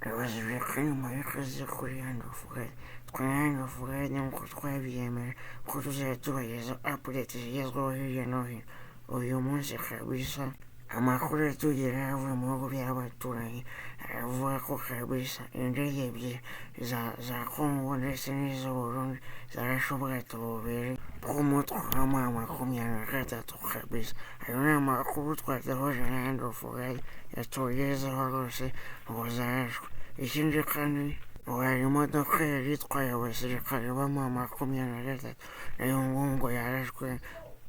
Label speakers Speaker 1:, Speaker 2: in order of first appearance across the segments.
Speaker 1: Abasirikare murakoze kuri Hand of God. Twe Hand of God nk'uko twabyemera ko tuzajya tubagezaho update zigezweho hirya no hino. Uyu munsi kabisa amakuru atugeraho avuye mu bihugu by'abaturanyi aravuga ko kabisa indege ebyiri za Congo ndetse n'iz'Uburundi zarashe ubwato bubiri bw'umutwe wa M23 kabisa. Ayo ni amakuru twatohoje na Hand of God yatugezeho rwose ngo zarashwe. Ikindi kandi ngo hari imodoka yari itwaye abasirikare ba M23 nayo ngo yarashwe,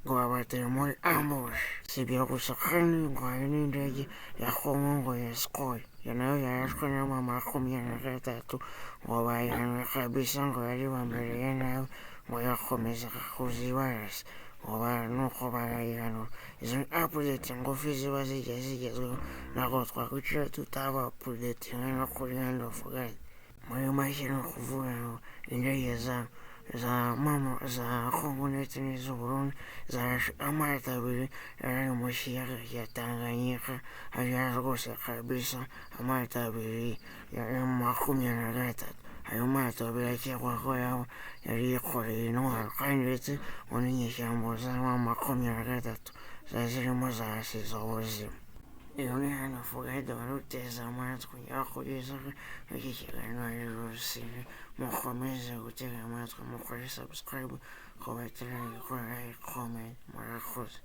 Speaker 1: ngo babateye muri ambush. Si ibyo gusa kandi, ngo hari n'indege ya Congo ngo ya Sukhoi, iyo nayo yarashwe na M23, ngo bayihanuye kabisa, ngo yari bamereye nabi, ngo yakomezaga kuzibarasa, ngo nuko barayihanura. Izo ni update ngufi ziba zijya zigezweho, ntabwo twakwicara tutaba updating no kuri Hand of God. Muri make ni ukuvuga ngo indege za mama za Congo ndetse n'iz'Uburundi zarashe amato abiri yari ari mu kiyaga cya Tanganyika hariya rwose kabisa, amato abiri ya M23. Ayo mato abiri akekwa ko yaba yari yikoreye intwaro kandi ndetse ngo n'inyeshyamba za M23 zari zirimo zahasize ubuzima. Iyo ni Hand of God wari uteze amatwi yakugezaho iki kiganiro ari Rusine. Mukomeze gutega amatwi, mukore subscribe ku batarayikora, like, comment. Murakoze.